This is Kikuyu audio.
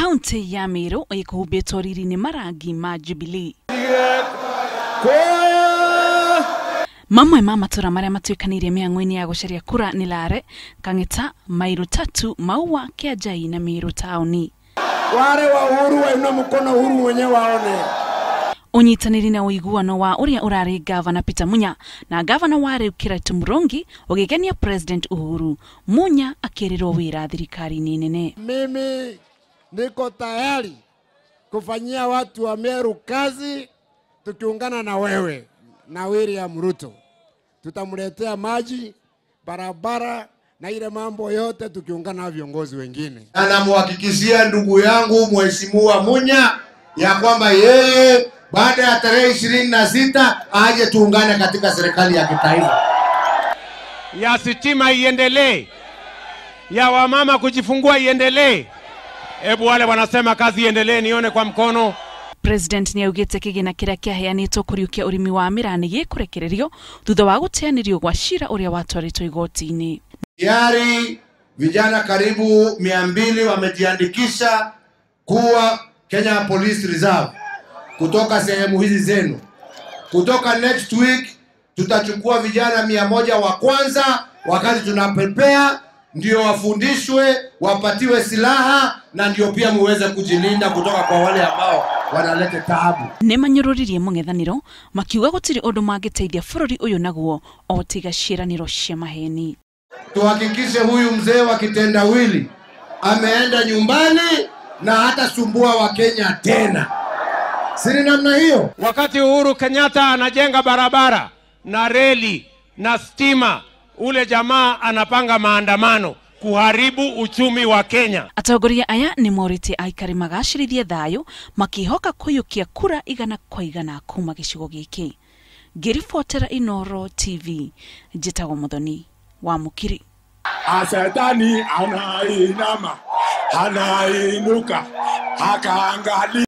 Kaunti ya Meru ikuhumbĩtwo riri nĩ marangi ma Jubilee. Mamwe ma matura marĩa matuĩkanĩirie mĩhang'o-inĩ ya gũcaria kura nĩ Lare, Kang'eta, Mairu Tatu, Maua, Kianjai na Meru taũni. Wale wa Uhuru wainue mkono, Uhuru mwenyewe waone. Ũnyitanĩri na ũiguano wa ũrĩa ũrarĩ gavana Peter Munya na gavana wa rĩu Kiraitu Murungi ũgĩkenia President Uhuru. Munya akĩrĩrwo wĩra thirikari-inĩ nene. Mimi niko tayari kufanyia watu wa Meru kazi tukiungana na wewe na William Ruto. Tutamletea maji, barabara na ile mambo yote tukiungana na viongozi wengine. Anamhakikishia ndugu yangu Mheshimiwa Munya ya kwamba yeye baada ya tarehe 26 aje tuungane katika serikali ya kitaifa. Ya sitima iendelee, ya wamama kujifungua iendelee. Hebu wale wanasema kazi iendelee nione kwa mkono. President nĩaugĩte kĩgĩna kĩrĩa kĩaheanĩtwo kũriũkia ũrĩmi wa miraa nĩ gĩkũrekererio thutha wa gũteanĩrio gwa cira ũrĩa watwarĩtwo igoti-inĩ. Tayari vijana karibu 200 wamejiandikisha kuwa Kenya Police Reserve kutoka sehemu hizi zenu. Kutoka next week tutachukua vijana 100 wa kwanza, wakati tunapepea ndio wafundishwe, wapatiwe silaha na ndio pia muweze kujilinda kutoka kwa wale ambao wanaleta taabu. Nĩmanyũrũririe mũng'ethanĩro makiuga gũtirĩ ũndũ mangĩteithia bũrũri ũyũ naguo o tiga ciĩranĩro cia maheni. Tuhakikishe huyu mzee wa kitendawili ameenda nyumbani na hatasumbua Wakenya tena. Siri namna hiyo. Wakati Uhuru Kenyatta anajenga barabara na reli na stima, ule jamaa anapanga maandamano kuharibu uchumi wa Kenya. Atongoria aya nĩ morĩtie aikari magacĩrithie thayũ makĩhoka kũiyũkia kura 100 kwa 100 kuma gĩcigo gĩkĩ. Ngĩribotera Inooro TV, njĩtagwo Muthoni wa Mukiri. Ashetani anainama, anainuka, akaangalia.